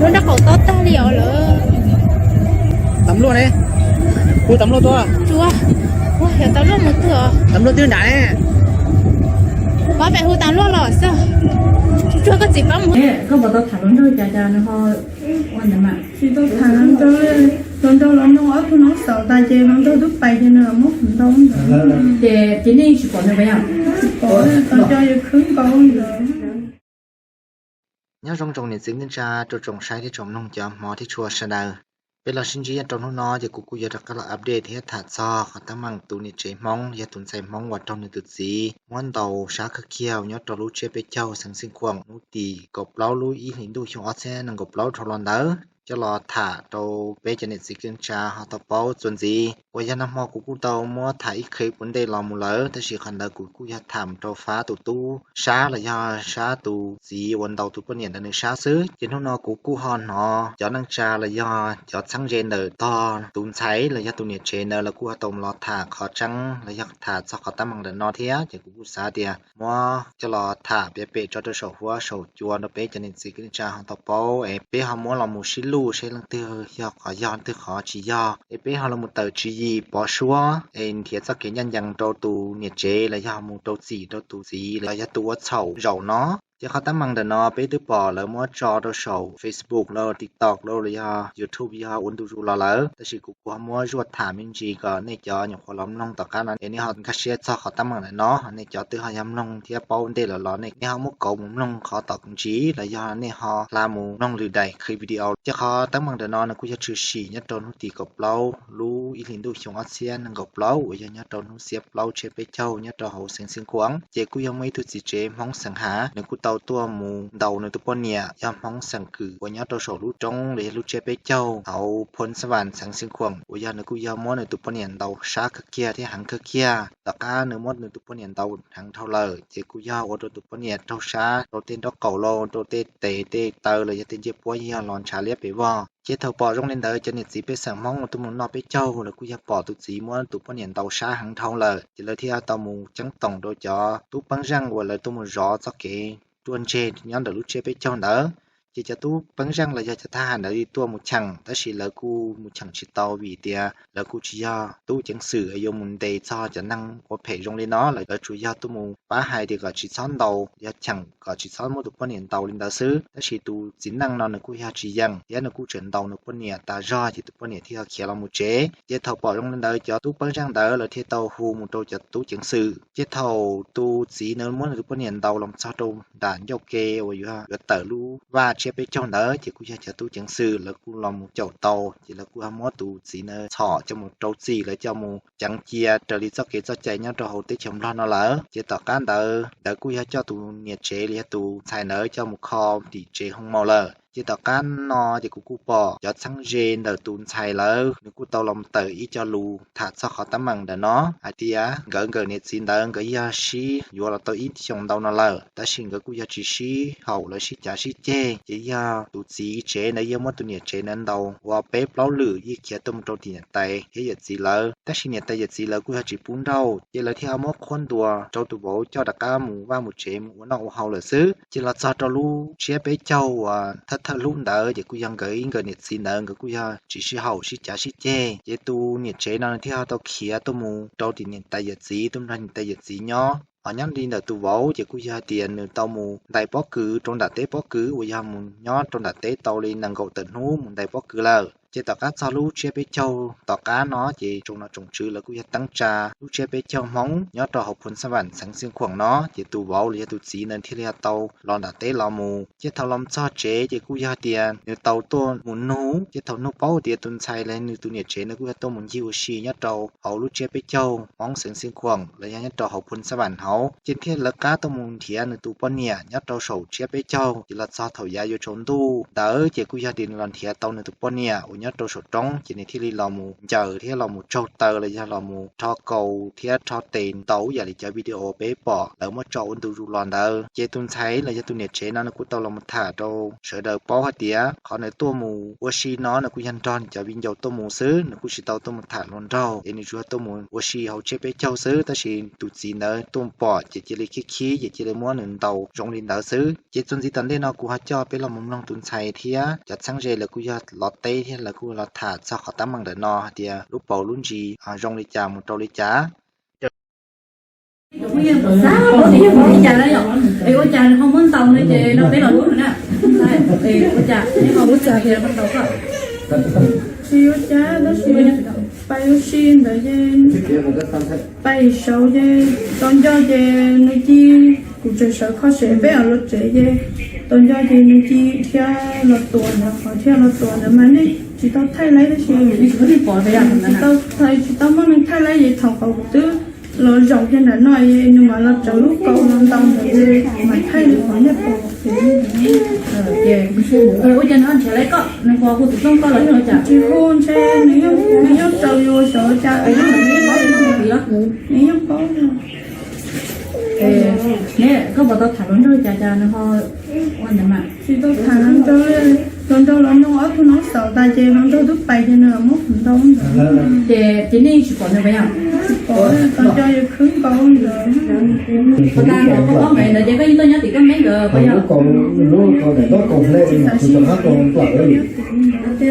Lub nraub qaum tob tag li os lawm. Tam luaj ne, hu tam luaj tuaj. Tsuas, yog tam luaj mus twg os? Tam luaj twb nram ne. Pab pem hu tam luaj los xwb. Tsuas koj txiv pab mus. Koj puas tau tham hluas nraug cas cas nws ho ua ntawd mas? Tsis tau tham hluas nraug, hluas nraug los nug ob tug noob xaus tas ces hluas nraug twb pais ces nws los muab hluas nraug ntawd. Ces ces nej tsis pom nws pab yog? Tsis pom, tau cov yus khwb nkaus ntawd. Nyob zoo tsoom niam txiv kwv tij neej tsa rau tsoom saib thiab tsoom mloog cov hmov thiab tshua sawv daws. Peb los sib ntsib nyob rau hnub no ces kuv kuj yuav rov qab los update thiab tham txog qhov teeb meem tus niam tsev Hmoob yog tus ntxhais Hmoob uas raug nws tus txiv muab ntaus sab khawb kiag nyob rau lub tsiab peb caug xeev Xeev Khuam hnub tim kaum plaub lub ib hlis ntuj xyoo ob txhiab nees nkaum plaub dhau los ntawd coj los tham rau peb cov niam txiv kwv tij neej tsa ho tau paub txuas ntxiv. Uas yog nag hmo kuv kuj tau muab tham ib qho puav ntej los mus lawm, tab sis qhov ntawd kuv kuj yog tham rau fab tus tub sab los yog sab tus txiv uas ntaus tus poj niam ntawd nws sab xwb. Ces hnub no kuv kuj ho hnov cov neej tsa los yog cov txheeb ze ntawm tog tus ntxhais los yog tus niam tsev ntawd lawv kuj ho tau los tham qhov tseeb los yog tham txog qhov teeb meem ntawm no thiab, ces kuv kuj xav tias muab coj los tham piav pem tso rau saum huab saum cua rau peb cov niam txiv kwv tij neej tsa ho tau paub es peb ho muab los mus sib luj seb leej twg yog qhov yog leej twg qhov tsis yog es peb ho los mus tawm tswv yim pov suab es nrhiav txoj kev ncaj ncees rau tus niam tsev los yog mus rau txim rau tus txiv los yog tus ua txhaum zaum no. Ces qhov teeb meem ntawm no peb twb pom lawv muab tso rau saum Facebook los TikTok los los yog YouTube yog ua ntu zus los lawm, tab sis kuv kuj ho muab zuaj tham me ntsis kom nej cov nyuam qhuav los mloog tom qab no es nej ho nkag siab txog qhov teeb meem ntawm no. Nej cov twb ho yog mloog thiab paub ntej lawm los nej ho muab kauv mus mloog qhov tom ntsis los yog nej ho hla mus mloog lwm daim qhib video. Ces qhov teeb meem ntawm no nws kuj yog tshwm sim nyob rau hnub tim kaum plaub lub ib hlis ntuj xyoo ob txhiab nees nkaum plaub uas yog nyob rau hnub xiab plaub tsiab peb caug nyob rau hauv xeev Xeev Khuam. Ces kuj yog muaj ib tug txiv tsev Hmoob xeem Hav nws kuj tau tuaj mus ntaus nws tus poj niam yog Hmoob xeem Kwm uas nyob rau saum lub roob los yog lub tsiab peb caug hauv Phoo Xab Vam xeev Xeev Khuam uas yog nws kuj yog muab nws tus poj niam ntaus sab kawg kiag thiab heev kawg kiag. Tom qab nws muab nws tus poj niam ntaus heev dhau lawm ces kuj yog ua rau tus poj niam raug sab rau tej nraub qaum los rau tej tes tej taw los yog tej ncej puab yog los ntshav liab pes vog. Ces thaum pom zoo li ntawd cov niam txiv pej xeem Hmoob uas tuaj mus noj peb caug lawv kuj yog pom tus txiv muab tus poj niam ntaus sab heev dhau lawm ces lawv thiaj tau mus ceeb toom rau cov tub peeb zeej uas lawv tuaj mus zov txoj kev ruaj ntseg nyob ntawm lub tsiab peb caug ntawd. Ces cov tub peeb zeej los yog cov thab ham ntawd tuaj mus cheem tab sis lawv kuj mus cheem tsis tau vim tias lawv kuj tsis yog tub ceev xwm yuav mus ntes txog cov neeg ua phem zoo li no, lawv tsuas yog tuaj mus pab hais tias kom tsis txhob ntaus, yog cheem kom tsis txhob muab tus poj niam ntaus li ntawd xwb. Tab sis tus txiv neej no nws kuj yog tsis yeem thiab nws kuj tseem ntaus nws poj niam tas zog ces tus poj niam thiaj khiav los mus tsev. Ces thaum pom zoo li ntawd cov tub peeb zeej ntawd lawv thiaj tau hu mus rau cov tub ceev xwm. Ces thaum tus txiv ntawd muab nws tus poj niam ntaus los txog rau nram ncauj ke uas yuav yuav tawm lub vaj tsiab peb caug ntawd ces kuj yog cov tub ceev xwm lawv kuj los mus caum tau ces lawv kuj ho muab tus txiv ntawd txhom coj mus rau txim, lawv coj mus ceev cia raws li txoj kev txoj cai nyob rau hauv teb chaws Nplog no lawm. Ces tom qab ntawd ntawd kuj yog coj tus niam tsev los yog tus ntxhais ntawd coj mus kho tim tsev hoo maus lawm. Ces tom qab no ces kuv kuj pom cov txheeb ze ntawm tus ntxhais lawm nws kuj tau los tawm ib co lus tham txog qhov teeb meem ntawm no hais tias nkawd nkawm niam txiv ntawd nkawd yog sib yuav los tau ib xyoos ntau no lawm, tab sis nkawd kuj yog tsis sib haum lawv sib cav sib ceg. Ces yog tus txiv tsev ntawd yog muab tus niam tsev ntawd ntaus ua peb plaub lwm yeej khiav tuaj mus rau tim niam tais thiab yawm txiv lawv, tab sis niam tais yawm txiv lawv kuj yog tsis pub nrauj. Ces lawv thiaj muab qhuab ntuas rau tus vauv coj rov qab mus vaj mus tsev mus ua noj ua haus lawm xwb. Ces los txog rau lub tsiab peb caug uas thawj thawj hlub ntawd ces kuj yog nkawd ib nkawm niam txiv ntawd nkawd kuj yog tsis sib haum sib cav sib ceg. Ces tus niam tsev no nws thiaj ho tau khiav tuaj mus rau tim niam tais yawm txiv tuaj nrog niam tais yawm txiv nyob. Ho nyob li ntawm tus vauv ces kuj yog tias nws tau mus ntais pob kws rau nram teb pob kws uas yog mus nyob rau nram teb tau li nees nkaum tawm hnub mus ntais pob kws lawm. Ces tom qab txog lub tsiab peb caug tom qab no ces tsoom nom tsoom tswv lawv kuj yog teeb tsa lub tsiab peb caug Hmoob nyob rau hauv Phoo Xab Vam xeev Xeev Khuam no, ces tus vauv los yog tus txiv ntawd thiaj li tau los nram teb los mus. Ces thaum los txog tsev ces kuj yog tias nws tau tuaj mus nug, ces thaum nug paub tias tus ntxhais los nws tus niam tsev nws kuj yog tuaj mus ncig ua si nyob rau hauv lub tsiab peb caug Hmoob xeev Xeev Khuam los yog nyob rau hauv Phoo Xab Vam hauv, ces thiaj lawv qab tuaj mus nrhiav nws tus poj niam nyob rau saum tsiab peb caug. Ces los txog thaum yav yuav tsaus ntuj ntawd ces kuj yog tias nws los nrhiav tau nws tus poj niam nyob rau saum roob, ces nws thiaj li los mus ncaws thiab los mus tsaug taw los yog los mus rho kaus thiab rho tes ntau yam li cov video peb pom lawv muab tso ua ntu zus los ntawd. Ces tus ntxhais los yog tus niam tsev no nws kuj tau los mus tham rau sawv daws paub hais tias qhov nws tuaj mus ua si no nws kuj yog nrog nws cov viv ncaus tuaj mus xwb, nws kuj tsis tau tuaj mus tham hluas nraug, es nws tsuas tuaj mus ua si hauv tsheb peb caug xwb, tab sis tus txiv ntawd tuaj pom ces cia li khib khib ces cia li muab nws ntaus zoo li ntawd xwb. Ces txuas ntxiv tom ntej no kuv ho coj peb los mus mloog tus ntxhais thiab cov txheeb ze lawv kuj yog los teb thiab lawv kuj los tham txog qhov teeb meem ntawm no hais tias lub paus lub ntsis zoo li cas mus rau li cas. Ua cas nws ho muab ntaus no ces no peb los lub na. Ua cas nws ho muab ntaus koj? Tsis ua cas, tab sis pais ua si ntawd ces pais saud ces tau nco ces nws cia, kuv tseem sawv kho sev peb los tsev ces tau nco ces nws cia thiab los tuav ntawd, qhov thiab los tuav ntawd mas nej tsis tau thaij laib tab sis tsis tau, tsis tau muaj neeg thaij laib ces thaum qhov kuv twb los zaum kiag nram no es nws mam los tsawv lub kaus los ntaus ntawd mas thaij li qhov nej pom. Ua cas nws ho nrhiav laib koj, nws ho hu tus xyoob koj los ua cas? Tsis hu ntshe nws yeej raws yus xyov cas, nws yeej paub. Koj puas tau tham hluas nraug cas cas nws ho ua ntawd mas? Tsis tau tham hluas nraug, hluas nraug los noog ob tug noob xaus tas ces hluas nraug twb pais ces nws muab kuv ntaus ntawd. Ces, ces nej tsis pom nws puas yog? Tsis pom, tau nco yus khwb nkaus ntawd. Puas tas koj paub nqe ntawd ces koj yeej tuaj nyob tim koj meb nkawd puas yog? Tsis tas si. Ces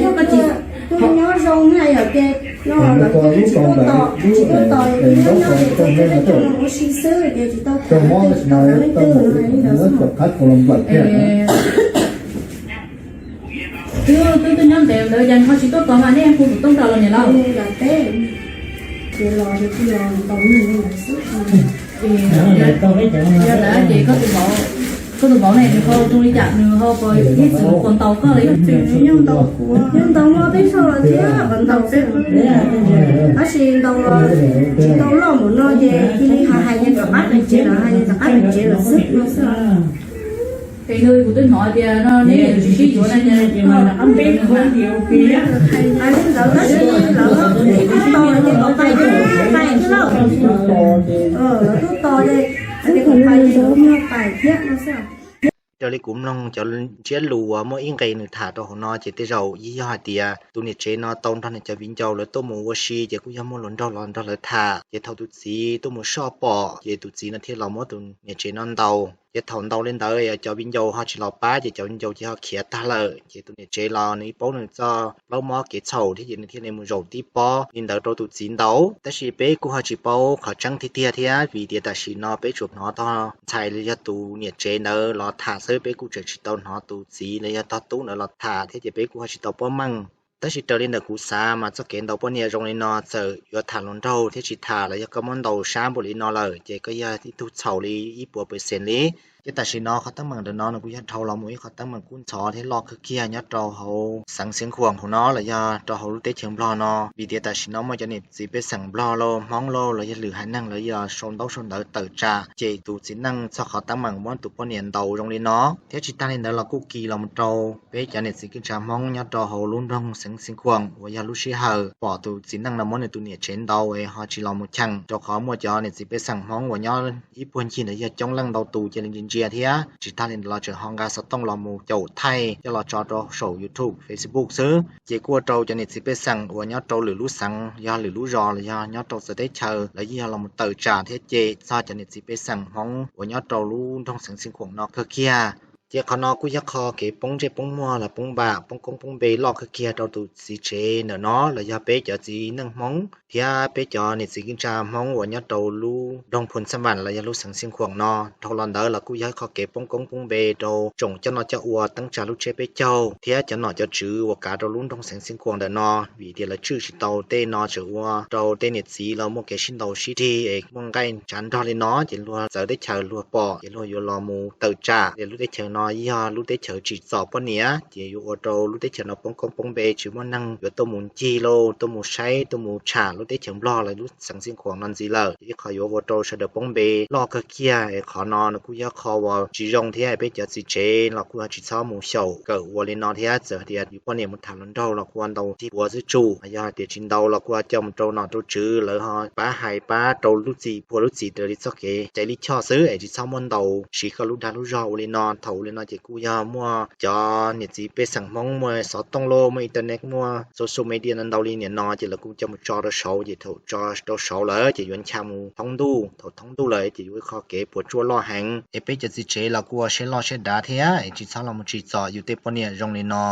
yog koj tsis, tus nyob zoo na yom ces no los tsis tuaj tos, tsis tuaj tos, nyob nyob ces tuaj nyob nyob coj mus ua si xwb ces tsis tau tham, tsis tau tham leej twg no li ntawd xwb. Twb, twb, twb nyob ntev lawm cas ho tsis tuaj tos mas nej hu tus tooj rau los niam lauj? Ces los ces los tos nws li ntawd xwb. Yog lawm ces koj tus vauv, koj tus vauv ne nws ho zoo li cas, nws ho puas ib txwm puas ntaus koj los yog txwm nws yeej ntaus kuv, yeej ntaus muaj peb zaug los thiab, ntaus peb, tab sis ntaus los tsis tau loj npaum no ces cia li hais hais ces rov qab pem tsev lawm, hais ces rov qab pem tsev lawm xwb no xwb. Es nws kuv twb hnov tias no neb yuav tsis sib yuav na, ces koj rov qab mus yuav nws. Hais li ntawd tab sis lawv twb tos ces kom pais ces pais thiab lauj. Lawv twb tos ces hais tias kom pais ces kom pais thiab no xwb. Raws li kuv mloog cov ntsiab lus uas muaj ib nqe nws tham rau hauv no ces tej zaum yeej yog hais tias tus niam tsev no tau nrog nws cov viv ncaus lawv tuaj mus ua si ces kuj yog muaj hluas nraug los nrog lawv tham, ces thaum tus txiv tuaj mus soj pom ces tus txiv no thiaj los muab tus niam tsev no ntaus. Ces thaum ntaus li ntawd cov viv ncaus ho tsis los pab ces cov viv ncaus ces ho khiav tag lawm. Ces tus niam tsev los nws yeej paub nws txoj plaub mob kev txhaum thiab ces nws thiaj li mus zaum tib pob li ntawd rau tus txiv ntaus. Tab sis peb kuj ho tsis paub qhov tseeb tiag tiag thiab vim tias tam sim no peb tsuas hnov tog ntxhais los yog tus niam tsev ntawd los tham xwb, peb kuj tseem tsis tau hnov tus txiv los yog tog tub ntawd los tham thiab ces peb kuj ho tsis tau paub meej. Tab sis raws li ntawm kuv xav mas txoj kev ntaus poj niam zoo li no txawm yuav tham hluas nraug thiab tsis tham los yog koj muab ntaus sab npaum li no lawm ces koj yog ib tug txhaum li ib puas pes xees li. Ces tam sim no qhov teeb meem ntawm no nws kuj yog dhau los mus ib qhov teeb meem kub ntxhov thiab loj kawg kiag nyob rau hauv xeev Xeev Khuam hauv no los yog rau hauv lub teb chaws Nplog no, vim tias tam sim no muaj cov niam txiv pej xeem Nplog lauj, Hmoob lauj los yog lwm haiv neeg lawv yog sau ntaub sau ntawv tawm tsam cem tus txiv neej txog qhov teeb meem muab tus poj niam ntaus zoo li no. Thiab tsis tag li ntawd los kuj kis los mus rau peb cov niam txiv kwj tsa Hmoob nyob rau hauv lub nroog xeev Xeev Khuam uas yog lub sij hawm pom tus txiv neej no muab nws tus niam tsev ntaus es ho tsis los mus cheem, rau qhov muaj cov niam txiv pej xeem Hmoob uas nyob ib puag ncig ntawd yog coob leej ntau tus cia li ntsia ntsia thiab. Tsis tag li ntawd los tseem ho nqa xov tooj los mus caum thaij coj los tso rau saum YouTube, Facebook xwb. Ces kuj ua rau cov niam txiv pej xeem uas nyob rau lwm lub xeev, yog lwm lub zos los yog nyob rau txawv teb chaws lawv yeej yog los mus tawm tsam thiab cem txog cov niam txiv pej xeem Hmoob uas nyob rau lub nroog xeev Xeev Khuam no kawg kiag. Ces qhov no kuj yog qhov kev poob ntsej poob muag los poob npam poob koob poob npe loj kawg kiag rau tus txiv tsev ntawm no los yog peb cov txiv neej Hmoob thiab peb cov niam txiv kwj tsa Hmoob uas nyob rau lub nroog Phu Xab Vam los yog lub xeev Xeev Khuam no. Dhau los ntawd los kuj yog ib qhov kev poob koob poob npe rau tsoom coj noj coj ua teeb tsa lub tsheb peb caug thiab cov nom cov tswv uas kav rau lub nroog xeev Xeev Khuam ntawm no, vim tias lawv tswj tsis tau tej no tseem ua rau tej niam txiv los muaj kev sib ntaus sib dig es muaj nqaij tsav nrog li no ces luag txawv teb chaws luag pom ces luag yuav los mus tawm tsam ces lub teb chaws no yog lub teb chaws tsim txom poj niam ces yuav ua rau lub teb chaws no poob koob poob npe, tsis muaj neeg yuav tuaj mus ncig los tuaj mus saib tuaj mus tsham lub teb chaws Nplog los lub xeev Xiav Khuam no ntxiv lawm. Ib qho yuav ua rau sawv daws poob npe loj kawg kiag es qhov no no kuj yog qho uas tsis zoo thiab. Peb cov txiv tsev los kuj tsis txhob mus xyaum kawm ua li no thiab. Txawm tias yus poj niam mus tham hluas nraug los kuj ua ntau tig puav xwb tsum, yog hais tias tsis ntau los kuj coj mus rau nom rau tswv, lawv ho pab hais pab rau lub txim puag lub txim raws li txoj kev cai lij choj xwb es tsis txhob muaj ntau siv koj lub dag lub zog ua li no. Thaum ua li no ces kuj yog muaj cov niam txiv pej xeem Hmoob muaj xov tooj los muaj internet muaj social media ntau ntau li nim no ces lawv kuj coj mus tso rau saud ces thaum tso rau saud lawm ces yuav ncha mus thoob ntuj. Thaum thoob ntuj lawm ces yuav ib qho kev puas tsuaj loj heev es peb cov txiv tsev los kuj ua siab loj siab dav thiab es tsis txhob los mus tsim txom yus tej poj niam zoo li no.